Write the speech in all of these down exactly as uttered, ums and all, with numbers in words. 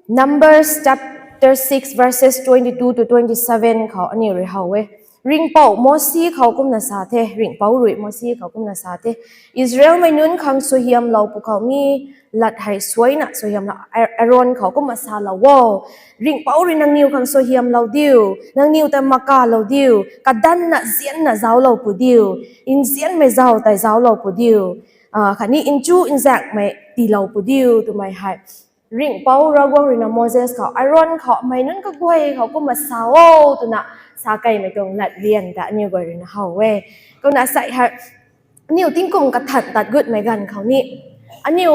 Numbers chapter six verses twenty-two to twenty-seven khou aniu rui how e. Ringhpouc Mosi khou kumna sa the, ringhpouc rui Mosi khou kumna sa the. Israelmei nunc khang suaihiamlou pwkhou mi lat hei suaina suaihiamlou, Aaron khou kumna salou o. Ringhpouc rui nangniw khang suaihiamlou diu, nangniw ta makalou diu, kadanna nzianna zauclou pu diu, nzianmei zauc tei zauclou pu diu, khatni nchu nzaekmei tiilou pu diu twmei hei Ringhpouc Ravguangc rui na Moses khou, Aaron khou, mei nunc kaguay khou kumna sa o twna sa keymei tuang latlian ta aniu guay rui na how e. Kumna sa hei, aniu tingkum kathan tat gutmei ganv khou ni, aniu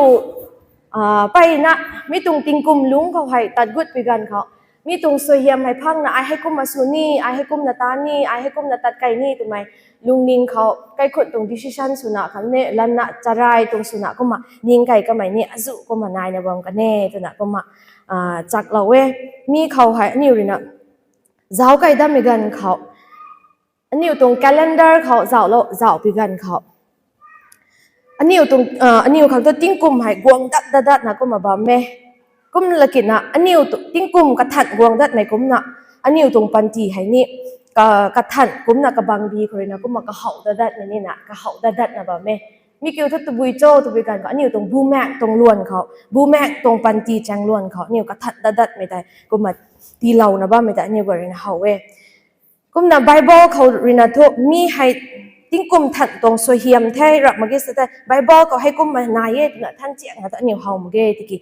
mpeyna mi tuang tingkum lungc khou hei tat gutpui ganv khou, mi tuang suaihiam hei phangna ai hei kumna sw ni, ai hei kumna ta ni, ai hei kumna tat key ni twmei lungning khou kaikhun tuang decision swna khang ne, lanna charai tuang swna kumna ning key kamei ni azuh kumna naina bam kan e twna kumna chaklou e. Mi khou hei aniu rui na zauc key dammei ganv khou, aniu tuang calendar khou zauclou, zaucpui ganv khou, aniu tuang, aniu khang tu tingkum hei guang dat dat datna kumna bam e. Kumlakina aniu tingkum kathan guang datmei kumna aniu tuang panty hei ni kathan kumna kabangbi khou rui na kumna kahouh dat datmei nina kahouh dat datna bam e. Mi kiu thu tabui cho twpui ganv khou aniu tuang bumaengc tuang luan khou, bumaengc tuang panty chaeng luan khou aniu kathan dat datmei tei kumna tiilouna bammei tei aniu guay rui na how e. Kumna Bible khou rui na thu mi hei tingkum than tuang suaihiam the rap mak ge sa tei Bible khou hei kumna nai e twna than chiang na ta aniu how mak ge tiki,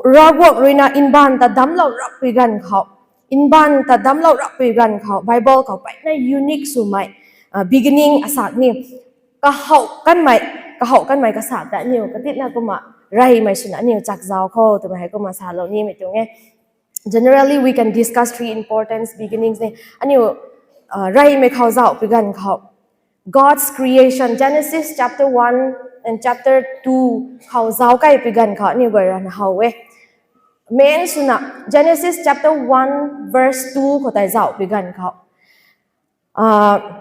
Ravguangc rui na mbaanv ta damclou rapui ganv khou, mbaanv ta damclou rapui ganv khou Bible khou mpeyna unique swmei beginning asak ni kahouh kanmei, kahouh kanmei kasak ta aniu katitna kumna reymei swna aniu chakzauc khou twmei hei kumna salou nimei tuang e. Generally we can discuss three important beginnings ni. Aniu reymei khou zaucpui ganv khou, God's creation, Genesis chapter one and chapter two khou zauc keypui ganv khou aniu guay rui na how e. Main swna Genesis chapter one verse two khou tei zaucpui ganv khou,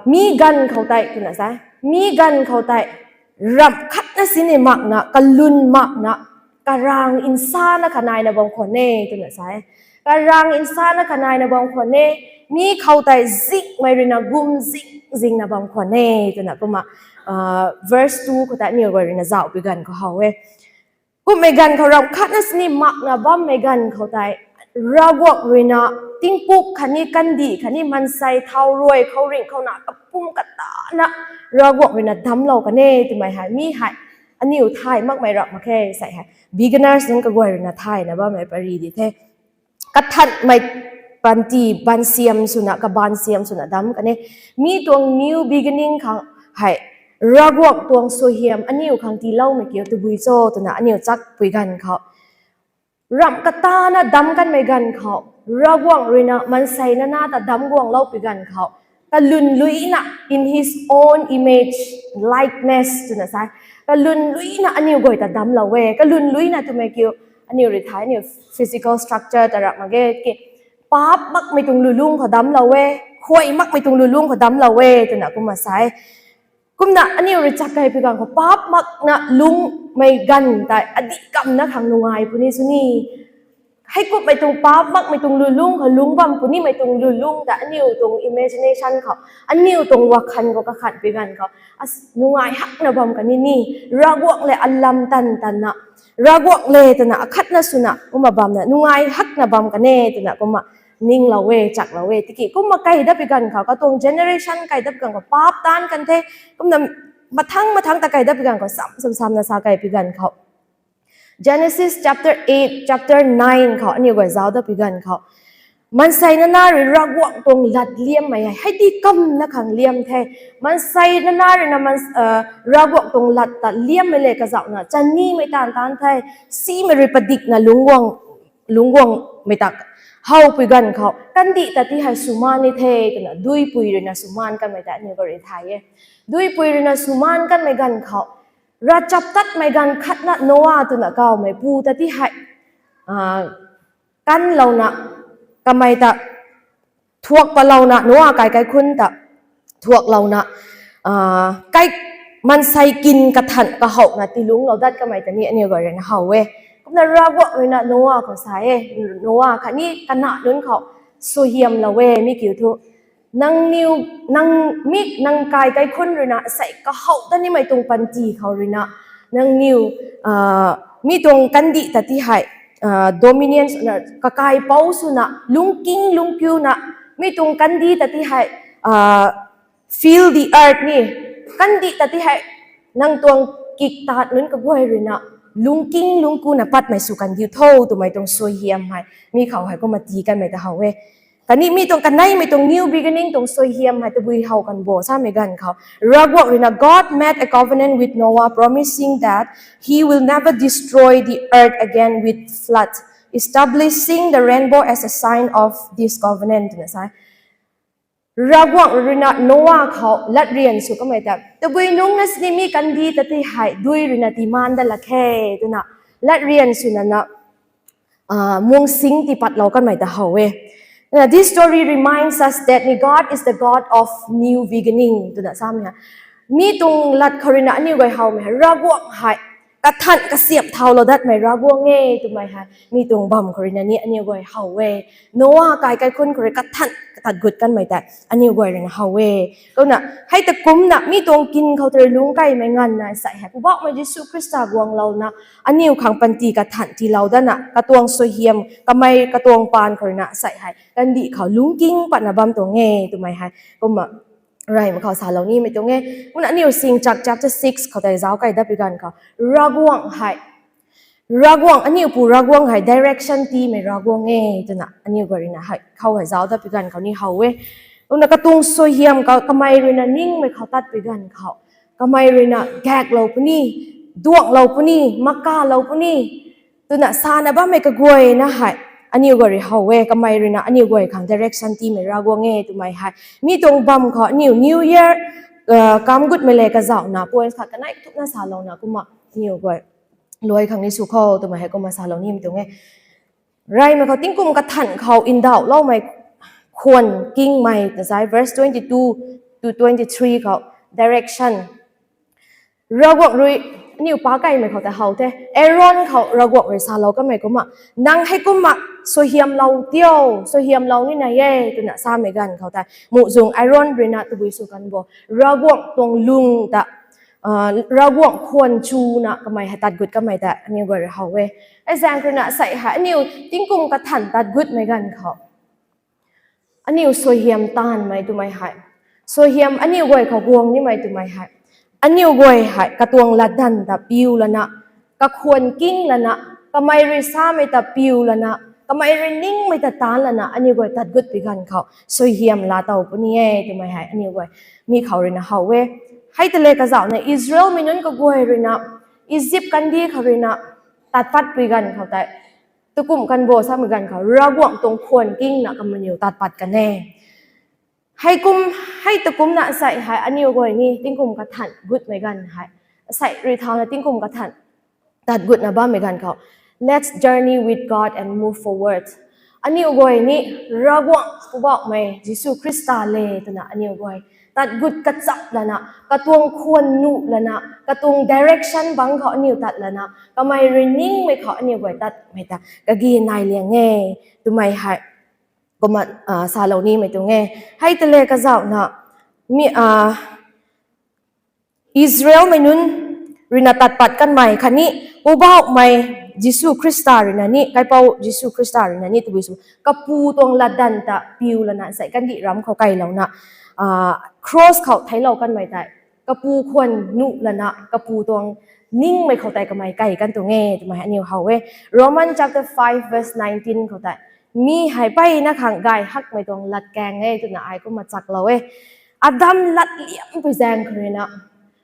mi ganv khou tei twna sa, mi ganv khou tei ramh khatna sini makna kalwn makna karaeng nsana kha naina bam khwan e twna sa e. Karaeng nsana kha naina bam khwan e, mi khou tei zingmei rui na gum zing zingna bam khwan e twna kumna verse two khou tei aniu guay rui na zaucpui ganv khou how e. Kummei ganv khou ramh khatna sini makna bammei ganv khou tei Ravguangc rui na tingpuk khatni kandih khatni maansei thau ruai khou ringh khou na kapwm katana Ravguangc rui na damclou kan e twmei hei mi hei aniu thay makmei rap mak khe sa hei beginners nunc kaguay rui na thayna bammei pary di the. Kathanmei panty baansiam swna, kabaansiam swna damc kan e. Mi tuang new beginning khang hei Ravguangc tuang suaihiam aniu khang tiiloumei kiu tabui cho twna aniu chakpui ganv khou, ramh katana damc kanmei ganv khou, Ravguangc rui na maansei nana ta damc guangloupui ganv khou, kalwn luina, in his own image, likeness twna sa e. Kalwn luina aniu guay ta damclou e. Kalwn luina twmei kiu aniu rui thay, aniu physical structure ta rap mak ge ki, paap makmei tuang lulungc khou damclou e, khuay makmei tuang lulungc khou damclou e twna kumna sa e. Kumna aniu rui chak keypui ganv khou paap makna lungcmei ganv tei adih kamna khang nungai puni sw ni. Heikumhmei tuang paap makmei tuang lulungc khou lungc bam punimei tuang lulungc ta aniu tuang imagination khou, aniu tuang wakhan khou kakhanpui ganv khou, nungai hakna bam kan ni ni, Ravguangc le alam tan tanna, Ravguangc le twna akhatna swna kumna bamna nungai hakna bam kan e twna kumna ninglou e, chaklou e. Tiki kumna key datpui ganv khou, katuang generation key datpui ganv khou paap taanc kan the. Kumna mathang mathang ta key datpui ganv khou sam sam samna sa keypui ganv khou, Genesis chapter eight, chapter nine khou aniu guay zauc datpui ganv khou, maansei nana rui Ravguangc tuang lat liammei hei hei di kamna khang liam the. Maansei nana rui na Ravguangc tuang lat ta liammei le kazauhna chanimei taanv taanc the. Simei rui padikna lungc guang, lungc guangmei ta howpui ganv khou kandih ta ti hei swmaan ni the twna duipui rui na swmaan kanmei ta aniu guay rui thay e. Duipui rui na swmaan kanmei ganv khou, ravchaptatmei ganv khatna Noa twna kawmei pu ta ti hei kanlouna, kamei ta thuak patlouna, Noa kai kaikhunc ta thuaklouna, kai maansei kin kathan kahouhna tiilungclou dat kamei ta ni aniu guay rui na how e. Kumna Ravguangc ruina Noa khou sa e, Noa khatni kanac nunc khou suaihiamlou e, mi kiu thu. Nangniw, nang mik, nang kai kaikhunc ruina, asei kahow ta nimei tuang panty khou ruina, nangniw, ah, mi tuang kandih ta ti hei, ah, dominion swna, kakaipouc swna, lungking lungkiuna, mi tuang kandih ta ti hei, ah, fill the earth ni, kandih ta ti hei, nang tuang kiktat nunc kaguay ruina, lungking lungkuna patmei sw kandiu tho twmei tuang suaihiam hei, mi khou hei kumna tii kanmei ta how e. Khatni mi tuang kaneimei tuang new beginning tuang suaihiam hei tabui how kan bo samei ganv khou, Ravguangc ruina, God made a covenant with Noah, promising that he will never destroy the earth again with flood, establishing the rainbow as a sign of this covenant, twna sa e. Ravguangc ruina Noa khou latryan sw kamei ta, tabui nungc na sini mi kandih ta ti hei dui ruina tii maan dat lak khe, twna latryan swna na, ah, mung sing tiipatlou kanmei ta how e. Na, this story reminds us that ni God is the God of new beginning, twna samei hei. Mi tuang lat khou ruina aniu guay howmei hei, Ravguangc hei kathan kasiamh thaulou datmei Ravguangc e twmei hei mi tuang bam khou ruina ni aniu guay how e. Noa kai kaikhunc khou rui kathan katat gut kanmei tei aniu guay ruina how e. Kumna hei ta kumna mi tuang kin khou tei lungc kaimei nganvna asei hei Poubauhmei Jisu Khrista guanglouna aniu khang panty kathan tiilou dana katuang suaihiam kamei katuang paan khou ruina asei hei kandih khou lungking patna bam tuang e twmei hei kumna reymei khou salou nimei tuang e. Kumna aniu Singchak chapter six khou tei zauc kai dat pi ganv khou, Ravguangc hei, Ravguangc, aniu Pu Ravguangc hei direction tiimei Ravguangc e twna aniu guay ruina hei khou hei zauc dat pi ganv khou ni how e. Kumna katuang suaihiam khou kamei ruina ningmei khou tat pi ganv khou, kamei ruina gaeklou puni, duanglou puni, makalou puni, twna sana bammei kaguayna hei aniu guay rui how e. Kamei ruina aniu guay khang direction tiimei Ravguangc e twmei hei mi tuang bam khou aniu New Year, ah, kam gutmei le kazauhna points khat kanei kathumhna salouna kumna aniu guay luai khang ni sw kho twmei hei kumna salou nimei tuang e. Reymei khou tingkum kathan khou ndauhloumei khwan kingmei ta zai verse twenty-two to twenty-three khou direction Ravguangc rui, aniu pac kaimei khou ta how the. Aaron khou Ravguangc rui salou kamei kumna, nang hei kumna suaihiamlou tio, suaihiamlou ni nai e twna samei ganv khou tei muhzwng Aaron ruina tabui sw kan bo, Ravguangc tuang lung ta, ah, Ravguangc khwan chuna kamei hei tat gut kamei ta aniu guay rui how e. Hei zaeng ruina asei hei aniu tingkum kathan tat gutmei ganv khou aniu suaihiam taanvmei twmei hei, suaihiam aniu guay khou guang nimei twmei hei, aniu guay hei katuang latdanv ta piu lana, kakhwan king lana, kamei rui samei ta piu lana, kamei rui ningmei ta taanc lana aniu guay tat gut pi ganv khou suaihiam laa tow puni e twmei hei aniu guay mi khou ruina how e. Hei ta le kazauhna Israelmei nunc kaguay ruina Egypt kandih khou ruina tat pat pi ganv khou tei, tukum kan bo samei ganv khou Ravguangc tuang khwan kingna kamaniw tat pat kan e. Hei kum, hei tukumna asei hei aniu guay ni tingkum kathan gutmei ganv hei, asei rui thauna tingkum kathan tat gutna bammei ganv khou, let's journey with God and move forward. Aniu guay ni Ravguangc Poubauhmei Jisu Khrista le twna aniu guay tat gut kachap lana, katuang khwan nuh lana, katuang direction bangc khou aniu tat lana, kamei rui ningmei khou aniu guay tatmei ta kagi nai liang e twmei hei kumna, ah, salou nimei tuang e. Hei ta le kazauhna mi, ah, Israelmei nunc ruina tat pat kanmei khatni Poubauhmei Jisu Khrista ruina ni, Kaipouc Jisu Khrista ruina ni tabui sw kapu tuang latdanv ta piu lana asei kandih ram khou kailouna, ah, cross khou theiclou kanmei tei kapu khwan nuh lana kapu tuang ningmei khou tei kamei kai kan tuang e twmei aniu how e. Roman chapter five verse nineteen khou tei, mi hei mpeyna khang gay hakmei tuang latkaeng e twna ai kumna chaklou e. Adam latliampui zaeng khou ruina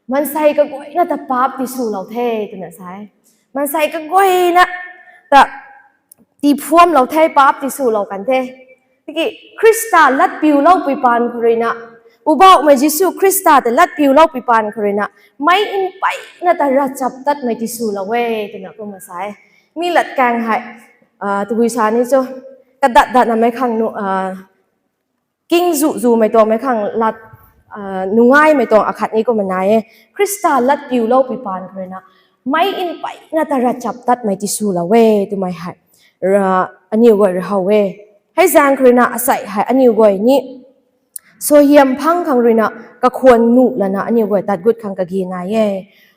maansei kaguayna ta paap tiswlou the twna sa e. Maansei kaguayna ta tiiphuamlou the, paap tiswlou kan the. Tiki Khrista latpiuloupui paan khou ruina, Poubauhmei Jisu Khrista ta latpiuloupui paan khou ruina, meic mpeyna ta ravchaptatmei tiswlou e twna kumna sa e. Mi latkaeng hei, ah, tabui sa ni cho, kadat datnamei khang nu, ah, kingzu zumei tuangmei khang lat, ah, nungaimei tuang akhat ni kumna nai e. Khrista latpiuloupui paan khou ruina, meic mpeyna ta ravchaptatmei tiswlou e twmei hei aniu guay rui how e. Hei zaeng khou ruina asei hei aniu guay ni suaihiam phang khang ruina kakhwan nuh lana aniu guay tat gut khang kage nai e.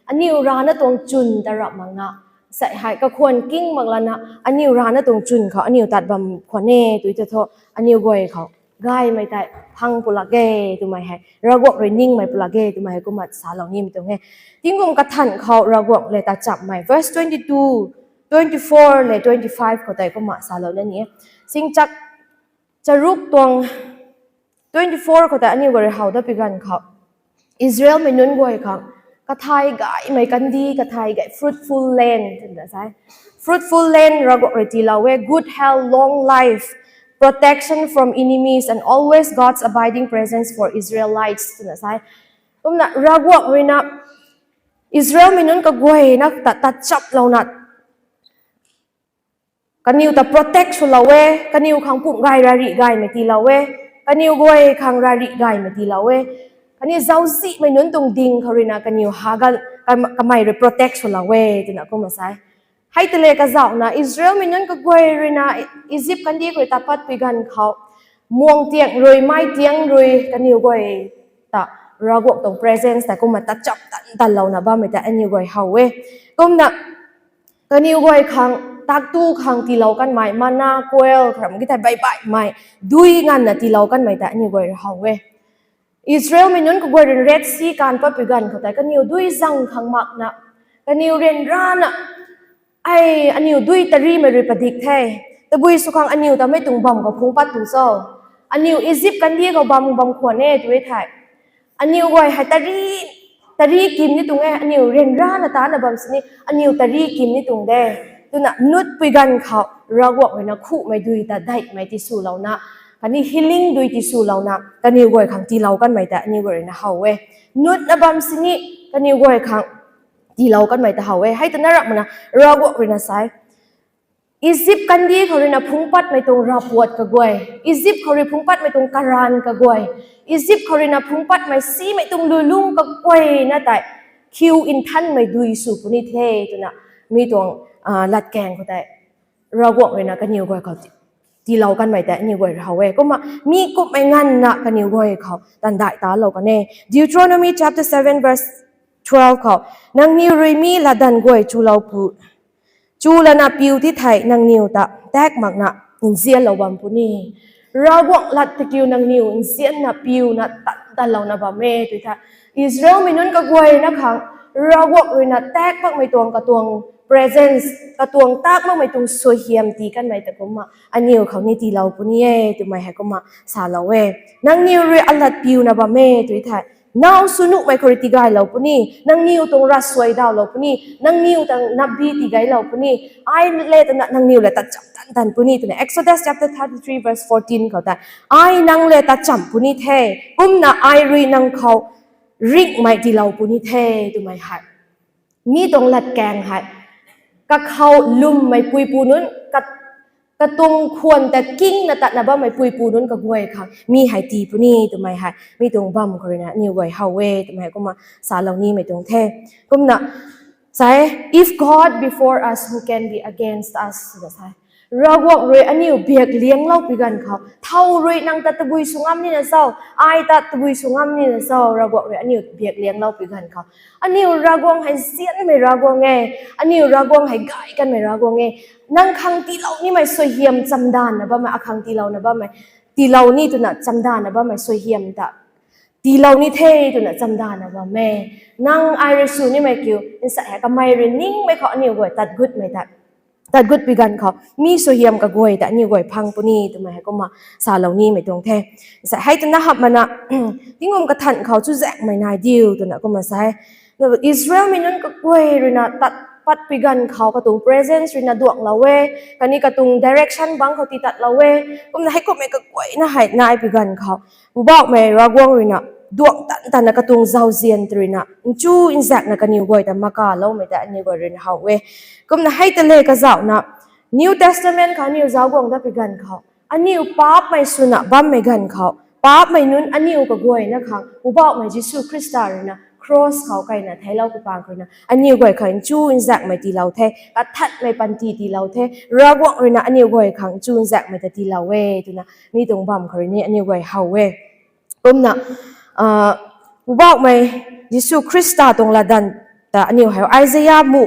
Aniu rana tuang chwn ta rap makna, asei hei kakhwan king mak lana aniu rana tuang chwn khou aniu tat bam khwan e tw ta thu, aniu guay khou gaymei tei phang pulak e twmei hei, Ravguangc rui ningmei pulak e twmei hei kumna salou nimei tuang e. Tingkum kathan khou Ravguangc le tat chammei verse twenty two, twenty four le twenty five khou tei kumna salou na ni e. Singchak charuk tuang twenty four khou tei aniu guay rui how dat pi ganv khou, Israelmei nunc guay khang kathai gaymei kandih, kathai gay fruitful land twna sa e. Fruitful land Ravguangc rui tiilou e, good health, long life, protection from enemies, and always God's abiding presence for Israelites twna sa e. Kumna Ravguangc ruina Israelmei nunc kaguayna ta tat chaplouna kaniw ta protect swlou e, kaniw khang pumh gay rarih gaymei tiilou e, kaniw guay khang rarih gaymei tiilou e. Kaniw zauczihmei nunc tuang ding khou ruina kaniw hagan kamei rui protect swlou e twna kumna sa e. Hei tei le kazauhna Israelmei nunc kaguay ruina Egypt kandih khou rui tat pat pi ganv khou, muang tiang rui, mei tiang rui kaniw guay ta Ravguangc tuang presence tei kumna tat chap tan tanlouna bammei tei aniu guay how e. Kumna kaniw guay khang, taktu khang tiilou kanmei manna, quail, kharam ki thei baibaihmei dui nganvna tiilou kanmei tei aniu guay rui how e. Israelmei nunc kaguay rui Red Sea kaanv pat pi ganv khou tei kaniw dui zang khang makna, kaniw ryanrana, ai, aniu dui tarimei rui padik the, tabui sw khang aniu ta mei tuang bam khou phungc pat tu cho, aniu Egypt kandih khou bam bam khwan e tw e thei, aniu guay hei tari, tari kim ni tuang e, aniu ryanrana tana bam sini aniu tari kim ni tuang de twna nut pui ganv khou Ravguangc ruina khuhmei dui ta daihmei tiswlouna, khatni healing dui tiswlouna kaniw guay khang tiilou kanmei tei aniu guay ruina how e. Nutna bam sini kaniw guay khang tiilou kanmei ta how e. Hei twna ramh makna Ravguangc ruina sa e, Egypt kandih khou ruina phungc patmei tuang ravpuat kaguay, Egypt khou rui phungc patmei tuang karan kaguay, Egypt khou ruina phungc patmei simei tuang lulung kaguayna tei khiu nthanmei dui sw puni the twna mi tuang latkaeng khou tei Ravguangc ruina kaniw guay khou tiilou kanmei tei aniu guay rui how e. Kumna mi kumhmei nganvna kaniw guay khou tandaih talou kan e. Deuteronomy chapter seven verse twelve khou, nangniw rui mi latdanv guay chulou pu, chu lana piu ti thei nangniw ta tak makna nzianlou bam puni. Ravguangc lat tei kiu nangniw nzianna piuna tan tanlouna bam e tw the. Israelmei nunc kaguayna khang Ravguangc ruina tak makmei tuang katuang presence, katuang tak makmei tuang suaihiam tii kanmei ta kumna aniw khou ni tiilou puni e twmei hei kumna salou e. Nangniw rui alat piuna bam e tw thei, naw sw nuhmei khou rui tigaylou puni, nangniw tuang ravsuai dawlou puni, nangniw tuang napbi tigaylou puni, ai le twna nangniw le tat cham tan tan puni twna Exodus chapter thirty three verse fourteen khou tei, ai nang le tat cham puni the, kumna ai rui nang khou ringhmei tiilou puni the twmei hei mi tuang latkaeng hei kakhou lwmmei puipu nunc, katuang khwan ta kingna tatna bammei puipu nunc kaguay khang mi hei tii puni twmei hei mi tuang bam khou ruina aniw guay how e twmei kumna salou nimei tuang the. Kumna sa e, if God be for us, who can be against us twna sa e. Ravguangc rui aniw biak lianglou pi ganv khou, thow rui nang ta tabui sw ngam nina cho, ai ta tabui sw ngam nina cho, Ravguangc rui aniw biak lianglou pi ganv khou, aniw Ravguangc hei nzianmei Ravguangc e, aniw Ravguangc hei gay kanmei Ravguangc e. Nang khang tiilou nimei suaihiam chamdanna bammei, akhang tiilouna bammei, tiilou ni twna chamdanna bammei suaihiam ta tiilou ni the twna chamdanna bam e. Nang ai rui sw nimei kiu nsa hei kamei rui ningmei khou aniw guay tat gut pui ganv khou mi suaihiam kaguay ta aniw guay phang puni twmei hei kumna salou nimei tuang the. Sa hei twna hamh makna, tingkum kathan khou chuzaenghmei nai diu twna kumna sa e. Israelmei nunc kaguay ruina tat pat pui ganv khou katuang presence ruina duanglou e, khatni katuang direction bangc khou tii tatlou e. Kumna hei kumhmei kaguayna hei nai pui ganv khou, Poubauhmei Ravguangc ruina duang tan tanna katuang zauzian tei ruina nchu nzaekna kaniw guay ta makaloumei ta aniw guay ruina how e. Kumna hei ta le kazauhna New Testament khou aniw zauc guang dat pui ganv khou, aniw paapcmei swna bammei ganv khou, paapcmei nunc aniw kaguayna khang Poubauhmei Jisu Khrista ruina cross khou kaina theilou pui pang khou ruina aniu guay khang nchu nzakmei tiilou the, kathanmei panty tiilou the, Ravguangc ruina aniu guay khang nchu nzakmei ta tiilou e twna mi tuang bam khou rui ni aniu guay how e. Kumna, Poubauhmei Jisu Khrista tuang latdanv ta aniu hei Isaiah mu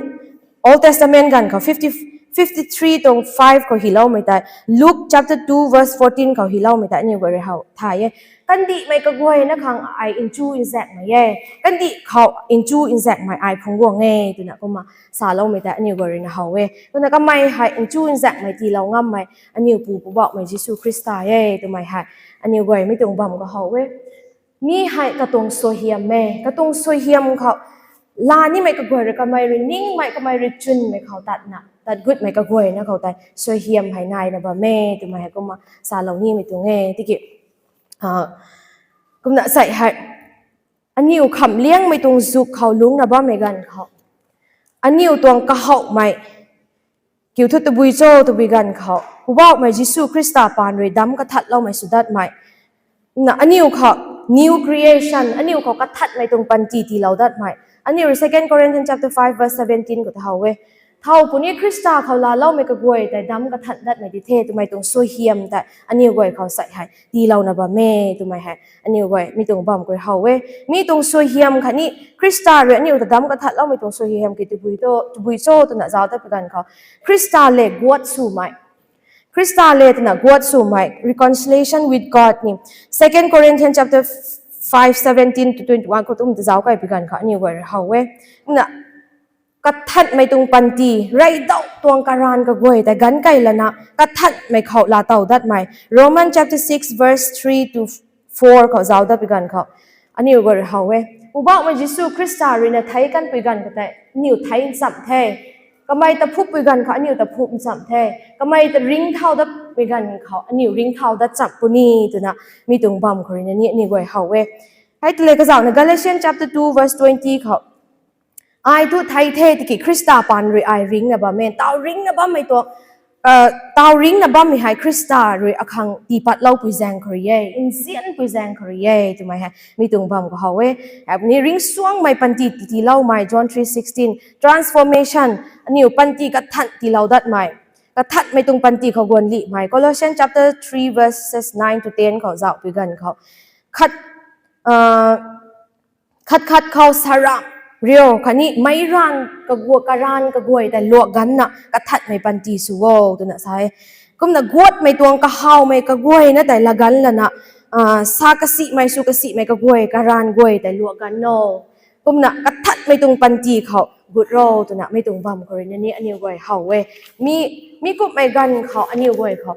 Old Testament ganv khou fifty, fifty three tuang five khou hyloumei tei, Luke chapter two verse fourteen khou hyloumei tei aniu guay rui how thay e. Kandihmei kaguayna khang ai nchu nzakmei e. Kandih khou nchu nzakmei ai phungc guang e twna kumna saloumei tei aniu guay ruina how e. Kumna kamei hei nchu nzakmei tiilou ngammei aniu Pu Poubauhmei Jisu Khrista e twmei hei aniu guay mi tuang bam khou how e. Mi hei katuang suaihiam e, katuang suaihiam khou laa nimei kaguay rui kamei rui ningmei, kamei rui chwnmei khou tatna, tat gutmei kaguayna khou tei suaihiam hei naina bam e twmei hei kumna salou nimei tuang e. Tiki, kumna sei hei aniu khamliangmei tuang zuk khou lungcna bammei ganv khou, aniu tuang kahouhmei kiu thu tabui cho twbui ganv khou Poubauhmei Jisu Khrista paan rui damc kathatloumei sw datmei, na aniu khou new creation, aniu khou kathanmei tuang panty tiilou datmei. Aniu rui Second Corinthians chapter five verse seventeen khou ta how e. Thow puni Khrista khou laaloumei kaguay tei damc kathan datmei di the twmei tuang suaihiam tei aniu guay khou sei hei tiilouna bam e twmei hei aniu guay mi tuang bam khou rui how e. Mi tuang suaihiam khatni Khrista rui aniu ta damc kathatloumei tuang suaihiam ki tabui cho, tabui cho twna zauc tat pui ganv khou, Khrista le guat swmei, Khrista le twna guat swmei, reconciliation with God ni Second Corinthians chapter five seventeen to twenty one khou tumta zauc kai pui ganv khou aniu guay rui how e. Kumna kathanmei tuang panty, reydauh tuang karan kaguay tei ganv kai lana kathanmei khou laatow datmei, Roman chapter six verse three to four khou zauc dat pui ganv khou aniu guay rui how e. Poubauhmei Jisu Khrista ruina theic kan pui ganv khou tei aniu theic nchamh the. Kamei ta phup pui ganv khou aniu ta phup nchamh the. Kamei ta ringcthau dat pui ganv khou aniu ringcthau dat cham puni twna mi tuang bam khou ruina ni aniu guay how e. Hei tei le kazauhna Galatians chapter two verse twenty khou, ai thu theic the tiki Khrista paan rui ai ringcna bam e. Taw ringcna bammei tuang, taw ringcna bammei hei Khrista rui akhang tiipatloupui zaeng khou rui e, nzianpui zaeng khou rui e twmei hei mi tuang bam khou how e. Ni ringcsuangmei panty tiiloumei, John three sixteen, transformation, aniu panty kathan tiilou datmei, kathanmei tuang panty khou guan lihmei, Colossians chapter three verses nine to ten khou zauc pui ganv khou, khat khat khat khou saramh riu khatni meic ranv kaguay, karanv kaguay tei luak ganvna kathanmei panty sw o twna sa e. Kumna guatmei tuang kahawmei kaguayna tei laa ganv lana, sa kasihmei sw kasihmei kaguay, karanv guay tei luak ganv o. Kumna kathanmei tuang panty khou gut ro twna mi tuang bam khou ruina ni aniu guay how e. Mi, mi kumhmei ganv khou aniu guay khou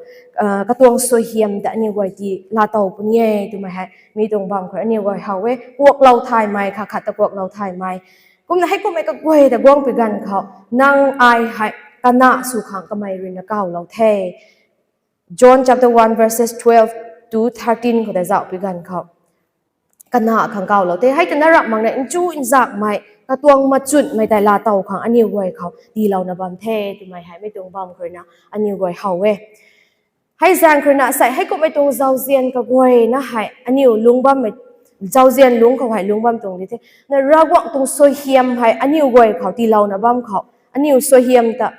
katuang suaihiam ta aniu guay ti laatow puni e twmei hei mi tuang bam khou aniu guay how e. Kuaklou thaymei, khat khat ta kuaklou thaymei. Kumna hei kumhmei kaguay ta guang pui ganv khou, nang ai hei kana sw khang kamei ruina kawlou the. John chapter one verses twelve to thirteen khou ta zauc pui ganv khou, kana khang kawlou the. Hei tana ramh makna nchu nzakmei, katuang machunmei tei laatow khang aniu guay khou tiilouna bam the twmei hei mi tuang bam khou ruina aniu guay how e. Hei zaeng khou ruina sei hei kumhmei tuang zauzian kaguayna hei aniu lungc bammei, zauzian lungc khou hei lungc bam tuang di the. Na Ravguangc tuang suaihiam hei aniu guay khou tiilouna bam khou, aniu suaihiam ta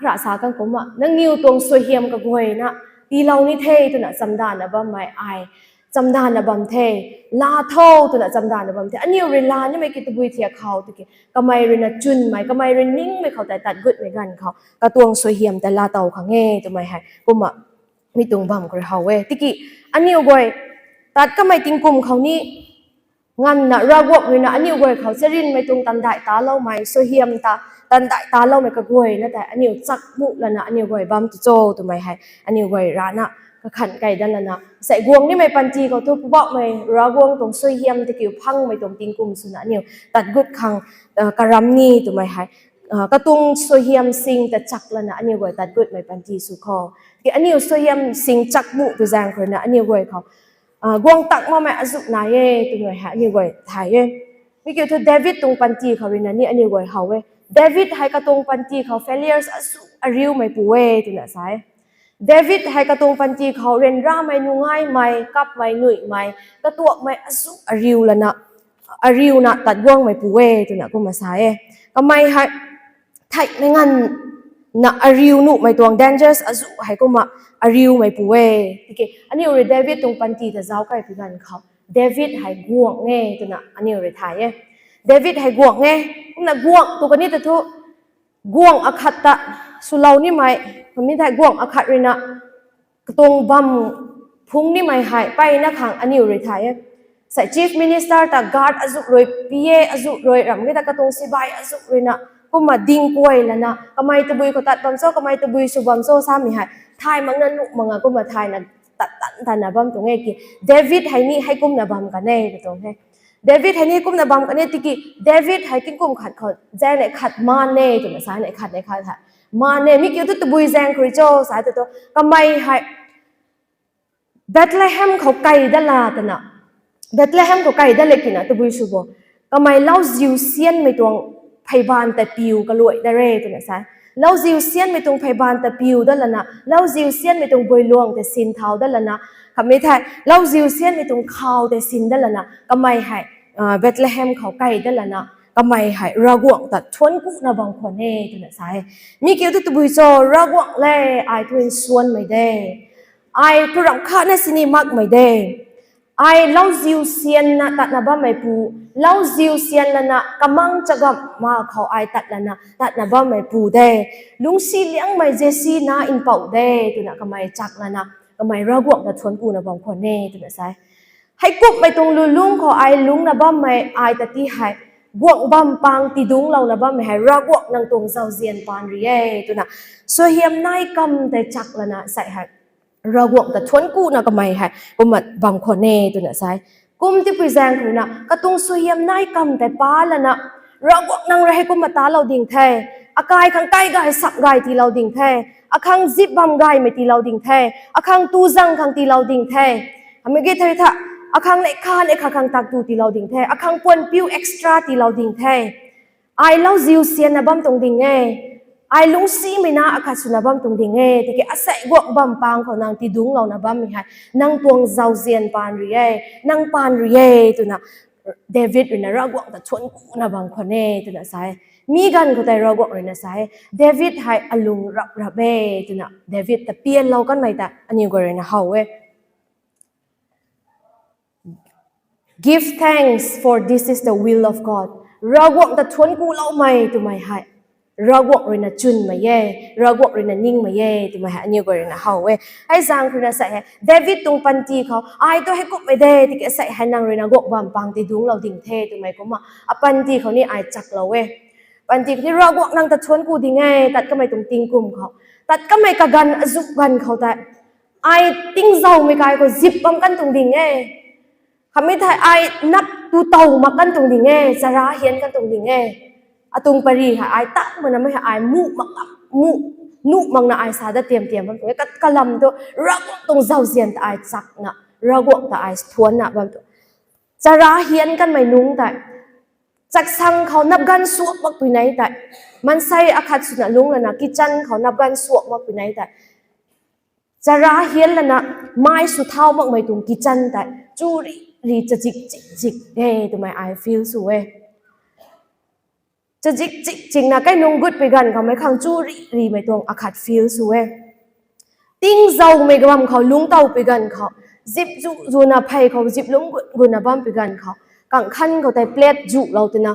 kara sa kan kumna, nangniw tuang suaihiam kaguayna tiilou ni the twna chamdana bammei ai chamdana bam the, laa tho twna chamdana bam the. Aniu rui laa nimei ki tabui thiak khou tiki kamei ruina chwnmei, kamei rui ningmei khou tei tat gutmei ganv khou katuang suaihiam tei laatow khang e twmei hei kumna mi tuang bam khou rui how e. Tiki aniu guay tat kamei tingkum khou ni nganvna Ravguangc ruina aniu guay khou charynmei tuang tandaih taloumei, suaihiam ta tandaih taloumei kaguayna tei aniu chakmuh lana aniu guay bam tu cho twmei hei aniu guay rana kakhan kai dat lana, sei guang nimei panty khou thu Poubauhmei Ravguangc tuang suaihiam tiki phangmei tuang tingkum swna aniu tat gut khang karam ni twmei hei katuang suaihiam sing ta chak lana aniu guay tat gutmei panty sw khou, ki aniu suaihiam sing chakmuh tu zaeng khou ruina aniu guay khou guang tak makmei azuh nai e twmei hei aniu guay thay e. Mi kiu thu David tuang panty khou ruina ni aniu guay how e. David hei katuang panty khou failures azuh ariumeipu e twna sa e. David hei katuang panty khou ryanramei, nungaimei, kapmei, nuihmei, katuakmei azuh ariu lana ariuna tat guangmeipu e twna kumna sa e. Kamei hei theihmei nganvna ariu nuhmei tuang dangers azuh hei kumna ariumeipu e. Tiki aniu rui David tuang panty ta zauc kaipu ganv khou David hei guangc e twna aniu rui thay e. David hei guangc e, kumna guangc tu kani ta thu guangc akhat ta swlou nimei, mi thei guangc akhat ruina katuang bam phungc nimei hei mpeyna khang aniu rui thay e. Sei chief minister ta guard azuh rui, P A azuh rui, ramh ki ta katuang sibai azuh ruina kumna ding kuay lana kamei tabui khou tat bam cho, kamei tabui sw bam cho samei hei thay makna nuh makna kumna thayna tat tan tanna bam tuang e ki. David hei ni hei kumna bam kan e katuang he. David hei ni kumna bam kan e tiki David hei tingkum khat khou zaeng neih khat maan e twna sa, neih khat neih khat hei maan e, mi kiu thu tabui zaeng khou rui cho sa tu tu kamei hei Bethlehem khou kai dat la twna, Bethlehem khou kai dat le kina tabui sw bo, kamei lauziu sianmei tuang pheybaanv ta piu kaluai dat re twna sa. Lauziu sianmei tuang pheybaanv ta piu dat lana, lauziu sianmei tuang builuang tei sin thau dat lana, khatni thei lauziu sianmei tuang khau tei sin dat lana kamei hei Bethlehem khou kai dat lana kamei hei Ravguangc ta thuanc kuna bam khwan e twna sa e. Mi kiu thu tabui cho, Ravguangc le, ai thu nsuanmei de, ai thu ramh khatna sini makmei de, ai lauziu sianna tatna bammeipu, lauziu sian lana kamang chagamh ma khou ai tat lana tatna bammeipu de, lungcsi liangmei Jesi na mpouh de twna kamei chak lana kamei Ravguangc ta thuanc kuna bam khwan e twna sa e. Heikumhmei tuang lulungc khou ai lungcna bammei ai ta ti hei guangc bam pang tidungclouna bammei hei Ravguangc nang tuang zauzian paan rui e twna suaihiam nai kam tei chak lana sei hei Ravguangc ta thuanc kuna kamei hei kumna bam khwan e twna sa e. Kum tipui zaeng khou ruina katuang suaihiam nai kam tei pa lana, Ravguangc nang rui hei kumna talou ding the, akai khang kai gay sap gay tiilou ding the, akhang zip bam gaymei tiilou ding the, akhang tu zang khang tiilou ding the, hamei ki thei tha, akhang neih kha neih kha khang tak tu tiilou ding the, akhang puan piu extra tiilou ding the. Ai lauziu sianna bam tuang ding e, ai lungcsimei na akhat swna bam tuang ding e, tiki asei guangc bam pang khou nang tidungclouna bammei hei nang tuang zauzian paan rui e, nang paan rui e twna David ruina Ravguangc ta thuanc kuna bam khwan e twna sa e. Mi ganv khou tei Ravguangc ruina sa e, David hei alung rap rap e twna David ta pianlou kanmei ta aniu guay ruina how e. Give thanks, for this is the will of God. Ravguangc ta thuanc kuloumei twmei hei Ravguangc ruina chwnmei e, Ravguangc ruina ningmei e twmei hei aniu guay ruina how e. Hei zaeng khou ruina sei hei David tuang panty khou ai tu heikumhmei de tiki sei hei nang ruina guangc bam pang tidungclou ding the twmei kumna apanty khou ni ai chaklou e. Panty khou ni Ravguangc nang ta thuanc ku ding e, tat kamei tuang tingkum khou, tat kamei kaganv azuh ganv khou tei ai tingzaumei kai khou zip bam kan tuang ding e, khatni thei ai nap tu tow mak kan tuang ding e, chara hian kan tuang ding e. Atuang pary hei ai tang mana mei hei ai muh mak, muh, nuh makna ai sa dat tiam tiam bam tuang e. Kat kalam tu Ravguangc tuang zauzian ta ai chakna, Ravguangc ta ai thuanna bam tu, chara hian kanmei nungc tei, chaksang khou nap ganv suak makpui nei tei, maansei akhat swna lungc lana kitchen khou nap ganv suak makpui nei tei, chara hian lana mai sw thau makmei tuang kitchen tei churi ri chazik chik chik e twmei ai feel sw e. Chazik chik chikna kai nunc gutpui ganv khou mei khang churi rimei tuang akhat feel sw e. Tingzaumei bam khou lungc towpui ganv khou, zip zu zuna phey khou zip lungc gut guna bampui ganv khou, kang khan khou tei plate zuhlou twna,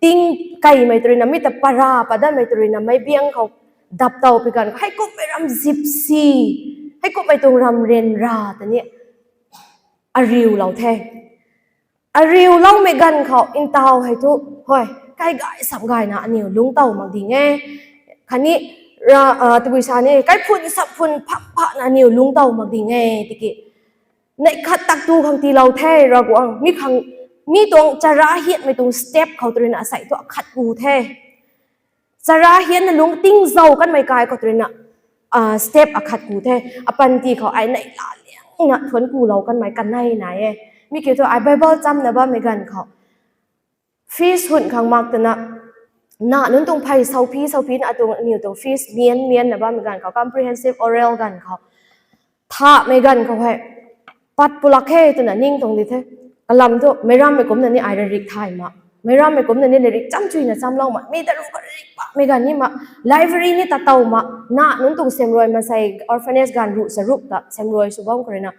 ting keymei tw ruina mi ta para padanmei tw ruina meic biang khou dap towpui ganv khou, heikumhmei ram zip si, heikumhmei tuang ram ryanra ta ni ariulou the. Ariuloumei ganv khou ntaw hei thu, hoi, kai gay sap gayna aniu lungc tow mak ding e. Khatni, tabui sa ni, kaiphun sap phun phap phana aniu lungc tow mak ding e, tiki neih khat tak tu khang tiilou the, Ravguangc, mi khang, mi tuang chara hianmei tuang step khou tw ruina asei thu akhat ku the. Chara hianna lungc tingzau kanmei kai khou tw ruina, step akhat ku the. Apanty khou ai neih la liangna thuanc kulou kanmei kanei nai e. Mi kiu thu ai Bible chamna bammei ganv khou, fees hun khang mak twna, na nunc tuang phey souphi souphina atuang aniu tuang fees mian mianna bammei ganv khou, comprehensive oral ganv khou, thamei ganv khou hei pat pulak khe twna ning tuang di the. Kalam thu, meicrammei kumcna ni ai larik thay ma. Meicrammei kumcna ni larik chamchuina chamlou ma. Mi ta ru ka larik pa, mi ganv ni ma. Library ni ta tow ma. Na, nunc tuang siamruai maansei orphanage ganv ruh charuk ta siamruai sw bam khou rui na.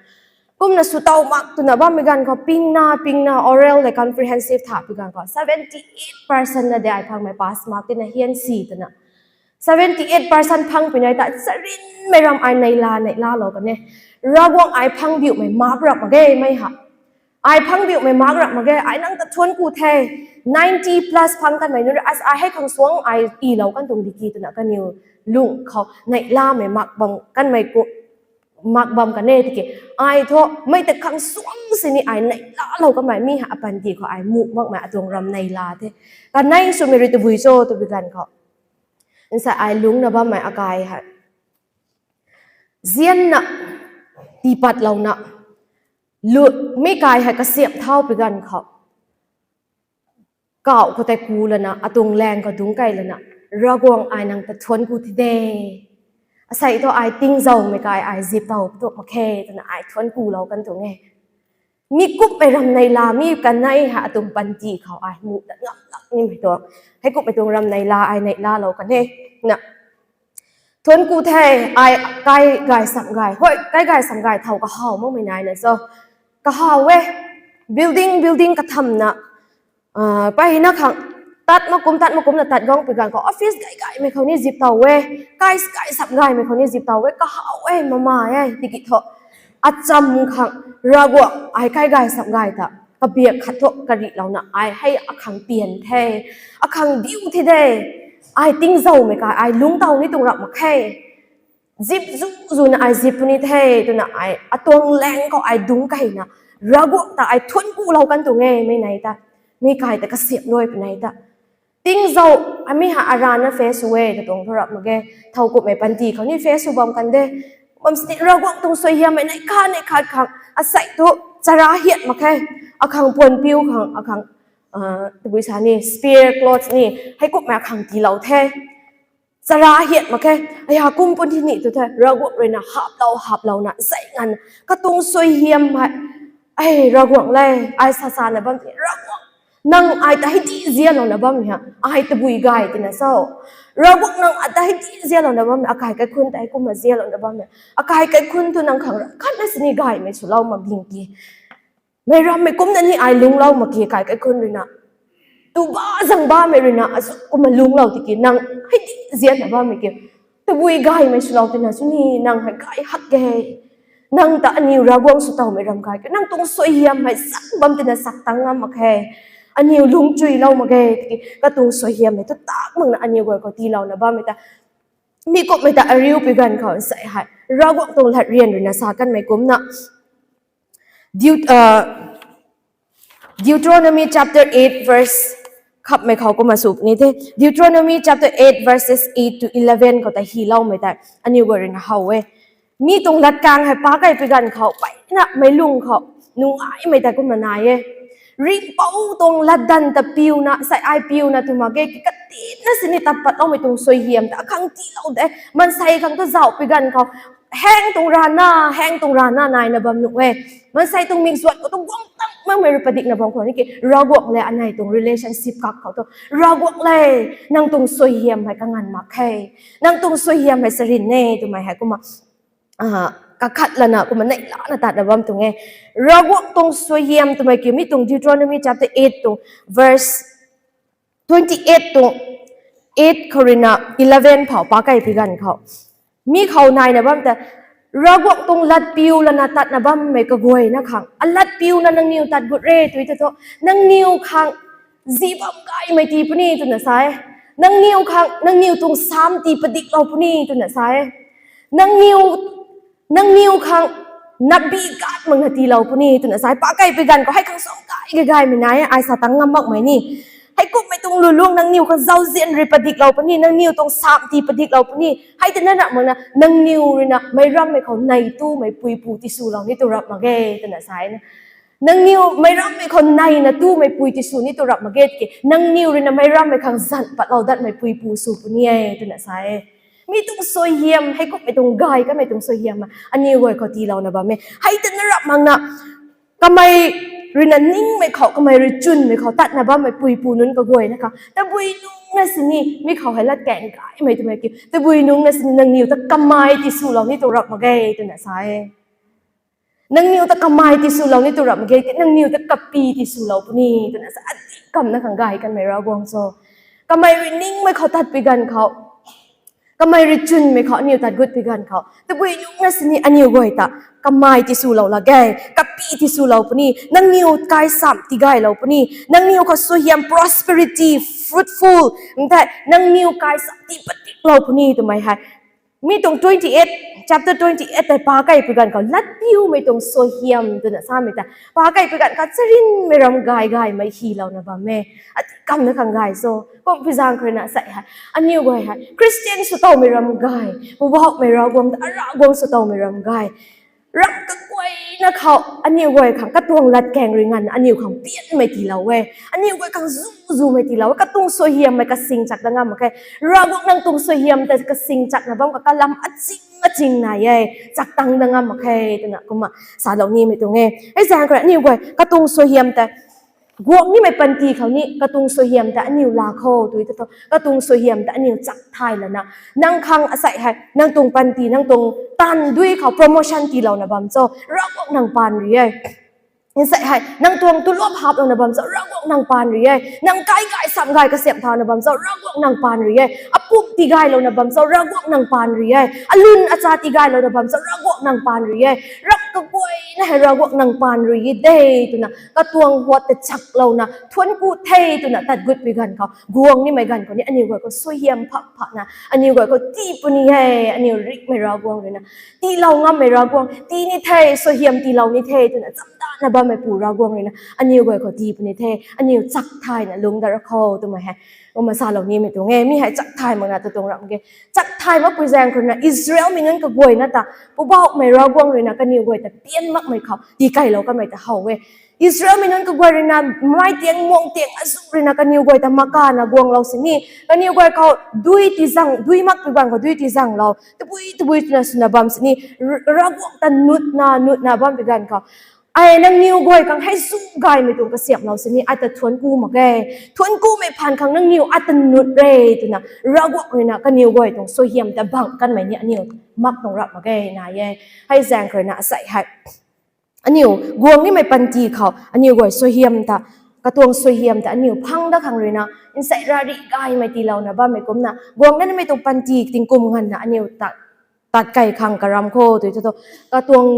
Kumna sw tow mak twna bammei ganv khou pingna, pingna oral le comprehensive tha pi ganv khou seventy eight percent na de ai phangmei pass mak tina hian si twna. Seventy eight percent phang pinai ta charinmei ram ai neihla, neihlalou kan e. Ravguangc ai phang diumei mak rap mak ge mei ha. Ai phang diumei mak rap mak ge, ai nang ta thuanc ku the. Ninety plus phang kanmei nunc, as ai hei khang suang ai ilou kan tuang diki twna kaniw lung khou neihlamei mak bam kanmei ku, mak bam kan e tiki. Ai thu, mei ta khang suang sini ai neihlalou kanmei mi ha apanty khou ai muh makmei atuang ram neihla the. Kanei swmei rui tabui cho twbi ganv khou. Nsa ai lungcna bammei akai hei. Zianna, tiipatlouna, lu, mi kai hei kasiamh thau pi ganv khou. Kauh khou tei ku lana, atuang laeng khou dungc kei lana, Ravguangc ai nang ta thuanc ku thi de. Asei thu ai tingzaumei kai ai zip tow tu mak khe, twna ai thuanc kulou kan tuang e. Mi kumhmei ram neihla, mi kanei hei atuang panty khou ai muh ta ngam lak nimei tuang. Hei kumhmei tuang ram neihla, ai neihlalou kan e. Na, thuanc ku the, ai kai gay sam gay. Hoi, kai gay sam gay thow kahaw makmei naina cho. Kahaw e, building, building kathamna, ah, pai na khang, tat makum, tat makumna tat guang pi ganv khou, office gay gaymei khou ni zip tow e, kai, kai sap gaymei khou ni zip tow e, kahaw e, mama e, tiki thu. Acham khang, Ravguangc, ai kai gay sap gay ta, kabiak khat thu karihlouna, ai hei akhang pian the, akhang diu thi de, ai tingzaumei kai, ai lungc tow ni tuang rap mak khe. Zip zu zuna ai zip puni the, twna ai atuang laeng khou ai dungc keina, Ravguangc ta ai thuanc kulou kan tuang e, mei nei ta. Mi kai ta kasiamh luai pi nei ta. Tingzau, ami ha arana face sw e, katuang thu rap mak ge, thow kumhmei panty khou ni face sw bam kan de. Bam sini Ravguangc tuang suaihiammei nei kha, nei khat khang, asei thu, chara hiat mak khe, akhang puan piu khang, akhang, ah, tabui sa ni, spare clothes ni, hei kumhmei akhang tiilou the. Chara hiat mak khe, aya kum pun thi ni tu the, Ravguangc rui na haplou, haplouna, zei ngan, katuang suaihiam hei, ai Ravguangc le, ai sasana bam ti, Ravguangc, nang ai ta hei di zianlouna bam ha, ai tabui gay tina cho. Ravguangc nang ai ta hei di zianlouna bam, akai kaikhun ta hei kumna zianlouna bam ha. Akai kaikhun tu nang khang ra, khatna sini gaymei swlou mak ding ki. Meic rammei kumna ni ai lungclou mak ki kai kaikhun rui na. Tu ba zang bamei rui na, azu kumna lungclou tiki nang hei di zianna bammei ki. Tabui gaymei swlou tina sw ni nang hei gay hak ge. Nang ta aniw Ravguangc sw towmei ram kai ki. Nang tuang suaihiam hei sak bam tina sak tang ngam mak khe. Aniw lungcchuilou mak ge tiki. Katuang suaihiam hei tu tak makna aniw guay khou tiilouna bammei ta. Mi kumhmei ta ariu pi ganv khou nsei hei. Ravguangc tuang latryan rui na sa kanmei kumna. Deut-, uh, Deuteronomy chapter eight verse khapmei khou kumna sw ni the. Deuteronomy chapter eight verses eight to eleven khou ta hyloumei tei aniw guay rui na how e. Mi tuang latkaeng hei pac kei pi ganv khou, mpeyna meic lung khou, nungaimei tei kumna nai e. Ringhpouc tuang latdanv ta piuna, sei ai piuna tw mak ge ki katina sini tat patloumei tuang suaihiam ta akhang tiilou de. Maansei khang tu zauh pi ganv khou, heng tuang rana, heng tuang rana naina bam nuh e. Maansei tuang mikzuat khou tu guang tang makmei rui padikna bam khou ni ki, Ravguangc le anei tuang relationship kak khou tu, Ravguangc le, nang tuang suaihiam hei kanganv mak khe. Nang tuang suaihiam hei sarin e, twmei hei kumna, ah, kakhat lana kumna neihlana tatna bam tuang e. Ravguangc tuang suaihiam twmei kiu mi tuang Deuteronomy chapter eight tuang verse twenty eight tuang eight khou rui na eleven phou pac kei pi ganv khou. Mi khou naina bam ta, Ravguangc tuang latpiu lana tatna bammei kaguayna khang. Alatpiuna nangniw tat gut re, tw e ta thu. Nangniw khang zi bam gaymei tii puni twna sa e. Nangniw khang, nangniw tuang sam tii padiklou puni twna sa e. Nangniw, nangniw khang napbi gat makna tiilou puni twna sa e. Pac kei pi ganv khou hei khang suang gay gay gaymei nai e, ai sa tang ngam makmei ni. Heikumhmei tuang lulung nangniw khang zauzian rui padiklou puni, nangniw tuang sam tii padiklou puni. Hei tina na makna, nangniw rui na, meic rammei khou nei tumei puipu tiswlou ni tu rap mak ge, twna sa e na. Nangniw meic rammei khou neina tumei pui tisw ni tu rap mak ge tiki, nangniw rui na meic rammei khang zan patlou datmei puipu sw puni e, twna sa e. Mi tuang suaihiam, heikumhmei tuang gay kamei tuang suaihiam, aniw guay khou tiilouna bam e. Hei tina rap makna, kamei ruina ningmei khou, kamei rui chwnmei khou tatna bammei puipu nunc kaguayna khou tabui nungc na sini mi khou hei latkaeng gaymei twmei ki, tabui nungc na sini nangniw ta kamei tiswlou ni tu rap mak ge twna sa e. Nangniw ta kamei tiswlou ni tu rap mak ge, nangniw ta kapy tiswlou puni twna sa, adi kamna khang gay kanmei Ravguangc cho. Kamei rui ningmei khou tatpui ganv khou, kamei rui chwnmei khou aniw tat gutpui ganv khou, tabui nungc na sini aniw guay ta kamei tiswlou la ge, kapy tiswlou puni, nangniw kaisam tigaylou puni, nangniw khou suaihiam, prosperity, fruitful, nthei nangniw kaisam tii patiklou puni twmei hei mi tuang twenty eight, chapter twenty eight tei pa kaipui ganv khou latpiumei tuang suaihiam twna samei ta pa kaipui ganv khou charynmei ram gay gaymei hylouna bam e. Adi kamna khang gay cho. Kumpui zaeng khou ruina sei hei, aniw guay hei Christian sw towmei ram gay, Poubauhmei Ravguangc ta Ravguangc sw towmei ram gay, ram kaguayna khou aniw guay khang katuang latkaeng rui nganvna aniw khang pianmei tiilou e. Aniw guay khang zu zumei tiilou e. Katuang suaihiammei kasing chak dat ngam mak khe. Ravguangc nang tuang suaihiam ta kasing chakna bam khou kalam aching aching nai e, chak tang dat ngam mak khe twna kumna salou nimei tuang e. Hei zaeng khou rui aniw guay katuang suaihiam ta guang nimei panty khou ni katuang suaihiam ta aniw laa khou tui ta thu, katuang suaihiam ta aniw chak thay lana, nang khang asei hei nang tuang panty, nang tuang taanv dui khou promotion tiilouna bam cho, Ravguangc nang paan rui e. Asei hei nang tuang tulop haplouna bam cho, Ravguangc nang paan rui e. Nang kai gay sam gay kasiamh thauna bam cho, Ravguangc nang paan rui e. Apum tigaylouna bam cho, Ravguangc nang paan rui e. Alun acha tigaylouna bam cho, Ravguangc nang paan rui e. Ram kaguayna hei Ravguangc nang paan rui e de twna katuang huat ta chaklouna thuanc ku the twna tat gutpui ganv khou, guang nimei ganv khou ni aniw guay khou suaihiam phak phakna aniw guay khou tii puni e. Aniw ringhmei Ravguangc ruina, tiilou ngammei Ravguangc, tii ni the, suaihiam tiilou ni the twna chamdana bammeipu Ravguangc ruina aniw guay khou tii puni the. Aniw chak thayna lungc dat ra kho twmei hei kumna salou nimei tuang e. Mi hei chak thay makna ta tuang ram ge. Chak thay makpui zaeng khou ruina Israelmei nunc kaguayna ta Poubauhmei Ravguangc ruina kaniw guay ta pian makmei khou tikaylou kanmei ta how e. Israelmei nunc kaguay ruina mei tiang muang tiang azuh ruina kaniw guay ta makana guanglou sini, kaniw guay khou dui tizang, dui makpui ganv khou dui tizanglou tabui tabui twna swna bam sini, Ravguangc ta nutna nutna bampui ganv khou, ai nangniw guay khang hei zu gaymei tuang kasiamhlou sini ai ta thuanc ku mak ge. Thuanc kumei phaan khang nangniw ai ta nut re twna Ravguangc ruina kaniw guay tuang suaihiam ta bang kanmei ni aniw mak tuang rap mak ge nai e. Hei zaeng khou ruina asei hei aniw guang nimei panty khou aniw guay suaihiam ta, katuang suaihiam ta aniw phang dat khang ruina, nsei rari gaymei tiilouna bammei kumna guang nimei tuang panty tingkum nganvna aniw ta tat key khang karam kho tui thu thu, katuang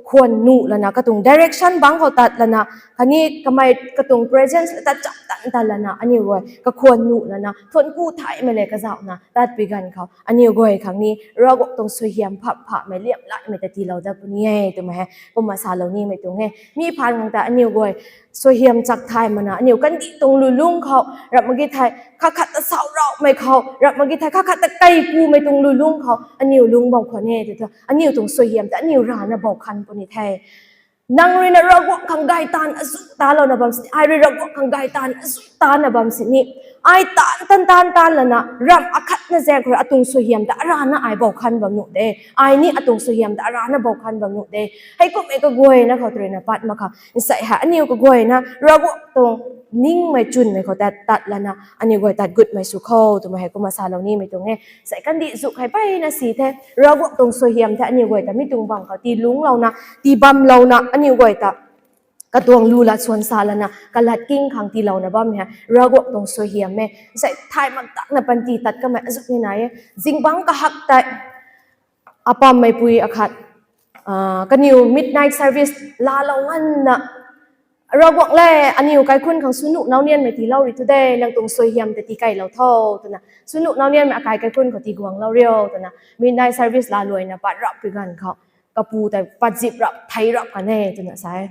khwan nuh lana, katuang direction bangc khou tat lana, khatni kamei katuang presence ta chap tan tan lana aniw guay kakhwan nuh lana thuanc ku thaymei le kazauhna tatpui ganv khou aniw guay khang ni Ravguangc tuang suaihiam phak phakmei liamlaimei ta tiilou dat puni e twmei hei kumna salou nimei tuang e. Mi phaan khang ta aniw guay suaihiam chak thay makna aniw kandih tuang lulungc khou rap mak ge thei khat khat ta sauh rauhmei khou, rap mak ge thei khat khat ta kei pumei tuang lulungc khou aniw lungc bam khwan e tui thu, aniw tuang suaihiam ta aniw rana bou khan puni the. Nang ruina Ravguangc khang gay taanv azuh talouna bam sini, ai rui Ravguangc khang gay taanv azuh tana bam sini, ai taanv tan tan tan lana ramh akhatna zaeng khou rui atuang suaihiam ta arana ai bou khan bam nuh de, ai ni atuang suaihiam ta arana bou khan bam nuh de. Hei kummei kaguayna khou tw ruina pat mak khang nsei hei aniw kaguayna Ravguangc tuang ningmei chwnmei khou tat tat lana aniw guay tat gutmei sw kho twmei hei kumna salou nimei tuang e. Sei kandih zuk hei peyna si the, Ravguangc tuang suaihiam the aniw guay ta mi tuang bam khou tii lungclouna, tii bamlouna aniw guay ta katuang lu lat swan sa lana kalat king khang tiilouna bammei hei Ravguangc tuang suaihiam e. Sei thay mak takna panty tat kamei azuh ni nai e. Zingbangc kahak tei apammei pui akhat, kaniw midnight service laalou nganvna, Ravguangc le, aniw kaikhunc khang swnuh nau nianmei tiilou ri thu de, nang tuang suaihiam ta tii keylou tho twna, swnuh nau nianmei akai kaikhunc khou tii guanglou rio twna midnight service laaluaina pat rap pui ganv khou kapu tei pat zip rap thei rap kan e twna sa e.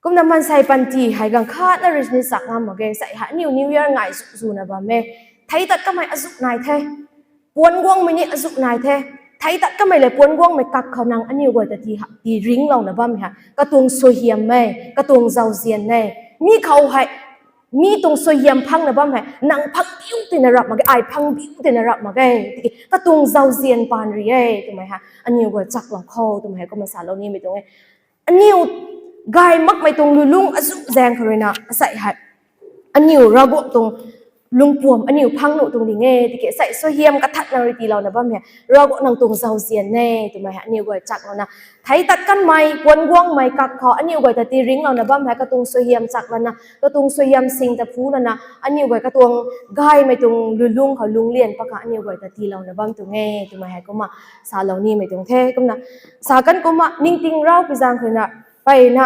Kumna maansei panty hei ganv khatna rui ni sak ngam mak ge. Sei hei aniw New Year ngai zu zuna bam e. Thei tat kamei azuh nai the. Puanc guangmei ni azuh nai the. Thei tat kamei le puanc guangmei kak khou nang aniw guay ta tii ringclouna bammei hei katuang suaihiam e, katuang zauzian e. Mi khou hei mi tuang suaihiam phangna bam hei nang phangbiu twna rap mak ge, ai phangbiu twna rap mak ge. Tiki katuang zauzian paan rui e twmei hei aniw guay chaklou kho twmei hei kumna salou nimei tuang e. Aniw gay makmei tuang lulung azuh zaeng khou ruina asei hei aniu Ravguangc tuang lungpuam aniu phang nuh tuang ding e, tiki asei suaihiam kathatna rui tiilouna bam hei Ravguangc nang tuang zauzian e twmei hei aniu guay chaklouna, thei tat kanmei puan guangmei kak khou aniu guay ta tii ringclouna bam hei katuang suaihiam chaklana, katuang suaihiam sing ta phu lana, aniu guay katuang gaymei tuang lulung khou lungclian pakha aniu guay ta tiilouna bam tuang e twmei hei kumna salou nimei tuang the. Kumna sa kan kumna ningting rau pi zaeng khou ruina, mpeyna,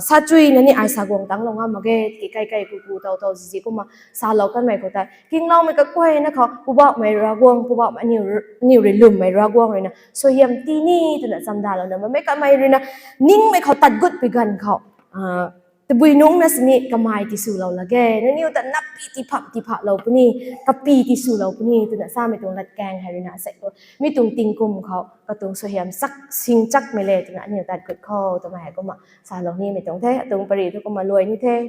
sa chuina ni ai sa guang tangclou ngam mak ge, tiki kai kai ku ku tow tow zizi kumna salou kanmei khou tei kingloumei kakuayna khou Poubauhmei Ravguangc, Poubauhmei aniu, aniu rui lwmmei Ravguangc ruina suaihiam tii ni twna chamdalouna bammei kamei ruina ningmei khou tat gut pi ganv khou tabui nungc na sini kamei tiswlou lak ge, nangniw ta nappi tiiphamh tiiphahlou puni, kappi tiswlou puni twna samei tuang latkaeng hei ruina asei khou mi tuang tingkum khou katuang suaihiam chak sing chakmei le twna aniu tat gut khou twmei hei kumna salou nimei tuang the. Atuang pary thu kumna luai ni the.